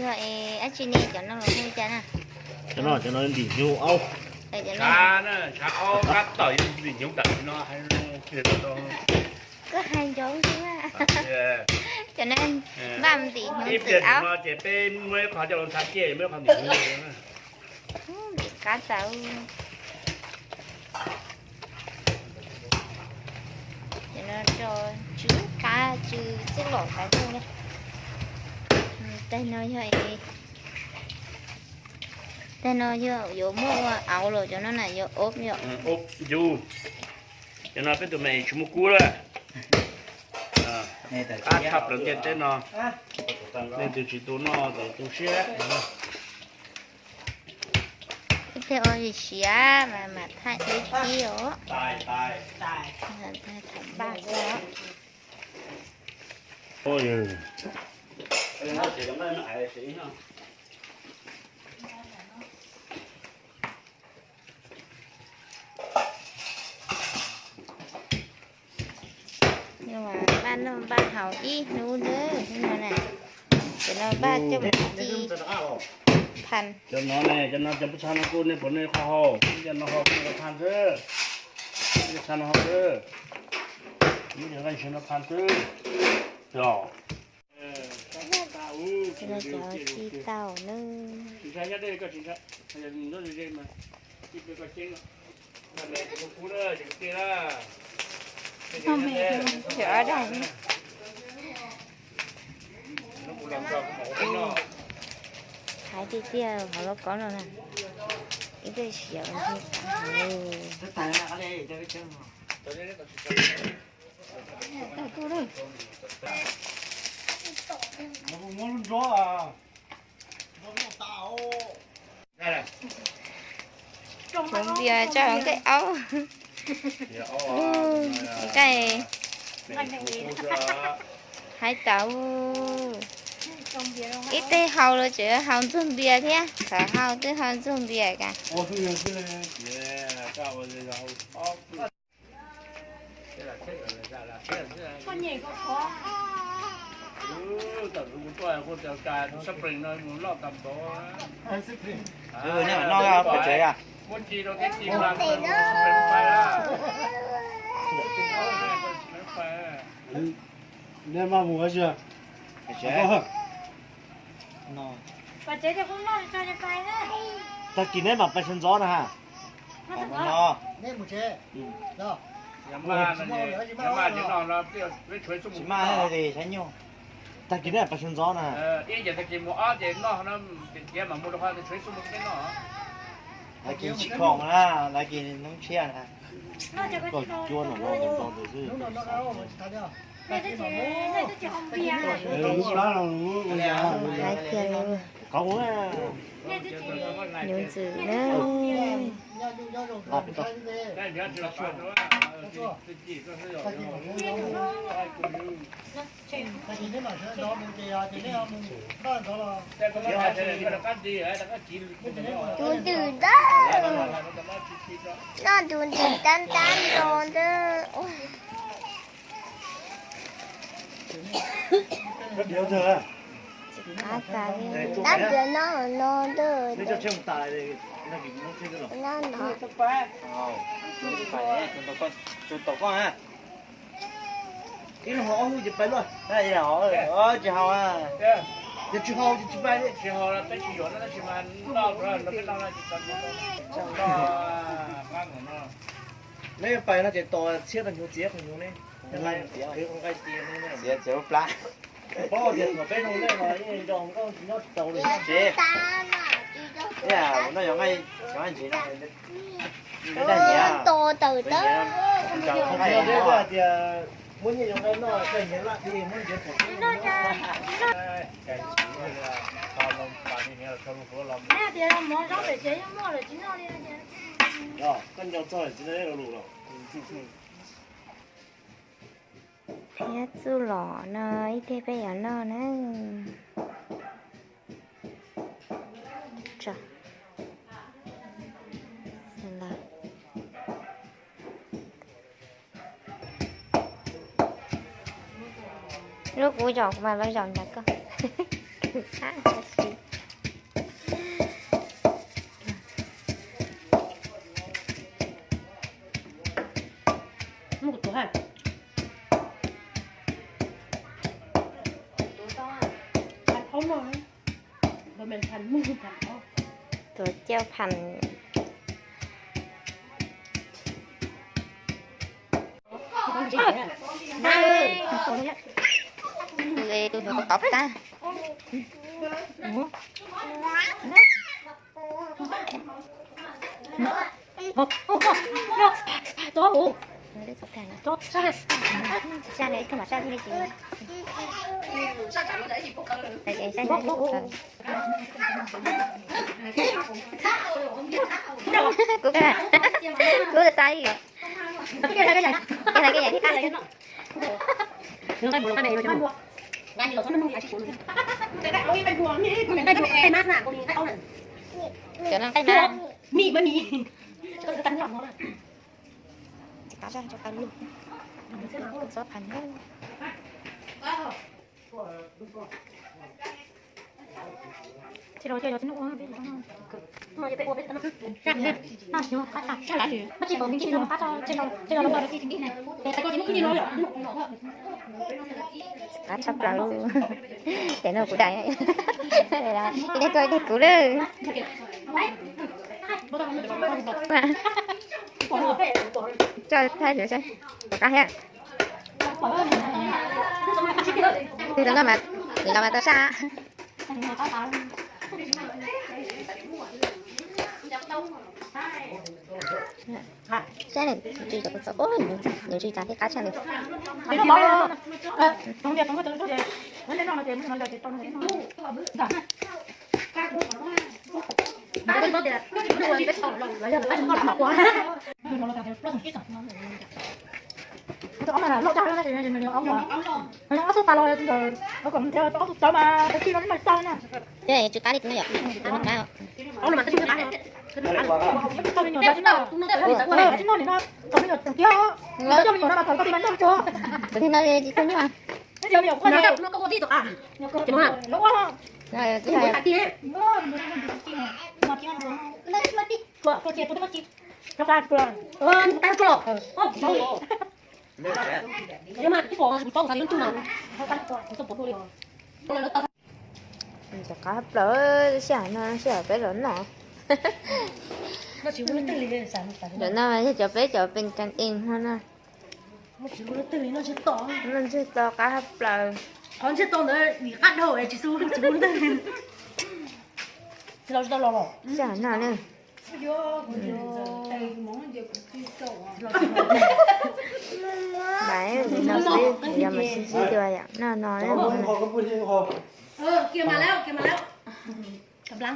Yog es dab tsi ne, cov no los hu cas na? Cov no, cov no ntim hnyuv aub. Tshav na, tshav aub qab tawm ntim hnyuv ntawm no. Koj hais nco xwb na. Cov no npaj ntim hnyuv ntxwm aub. Ces peb muab ib qho coj los ntxhab ciaj, muab ib qho ntim hnyuv. Ntim qab tas. Ces no tso tsw qab tsw txuj lom tas zog li. Tag no yog, tag no yog yuav muab ua auv los cov no na, yuav ob yom. Cov no peb tus me tsis muaj kub lawm. Qab tshaj plaws ntiaj teb no, leej twg tsis tu noj ces tu siab. Ib teg ua vim siav mas mam thaij dib os. Tham npaj os. Npaj noj npaj haus ib hnub nawb no na. Ces no npaj coj mus ci phan. Cov no ne, cov no cov pub txha no kuj nej puas nej qhov haus, cov no haus nej phan xwb. Cov txha no haus xwb. Muab cov nqaij ntshis no phan xwb. Los. Cov no cov ci tau nawb. Cov dab. Hais tiag tiag hauv lauj kaub no na. Ib teg siav ua ntej. Hauv npias tso hauv nqaij aub. Nqaij hais tau. Ib teg haus los tseem haus ntxuag npias thiab, thaum haus twb haus ntxuag npias cas. Nej maj mus ua si. Tag kis neb mam pais sawv ntxov na ha. Tsis maj li saib nyuj. Tag kis neb pais sawv ntxov na. Lawv kis tsis khoom na, lawv kis noob tshiab na. Koj cuab no no ntau ntau xwb. Hais tias lub nyuv ntxwm na. Tus ntws ntawd, noj tus ntws tab tab nroo ntawd. Tab tab no no ntawd. No no. Ib leeg haus ob hwj ces pais luaj. Tsis haus, yog tsis haus ces tsis pais li. Neb pais no ces tos txhiab tau hnyuv txiav qhov hnyuv ne. Txiav txiav lub plab. Paub tias thaum peb zoo nej mas yeej nco nkauj tsis nyob tsis tau li. Tsis, ua no yog nqaij, cov nqaij ntsis no. Nto tawm tawb. Tias muab nyiaj yuav nqaij noj, nqaij nyiav laj li muab ntiav pom. Koj nco txog tsis tau lus lus los. Thiab txuj lom no ib teg peb yuav noj na. Lub kuv zaum kuv mam los zaum ntawm koj. Tus txhab tab sis. Muab kuv tuav ha. Tuav coj pham. Tus tuav tau tag. Kuv, kuv txav ib yam. Ces hais koj yam thiab kab lawm. Cov no nqaij na. Tsis qab zaj rau tau lug. Txob pham. Qab tshaj plaws. Ces no kuv dag, ib teg tuaj ib teg kuv lawm. Tso thaij, tom qab thiab. Tus no mas, tus no mas tau saj. Saib, nws tsis tau txog, nws tsis tau thiab qab tshaj li. Tsis qab li tus no yom, tus no qab. Tus no tsis tau nyuaj. Cov qab plaws, sij hawm no sij hawm peb los noj. Cov no yog cov peb cov pes kas es no na. Noj ntseg to qab plaws. Sij hawm no na. Npam no xwb, yog mas sib sib dua yom, noj no na.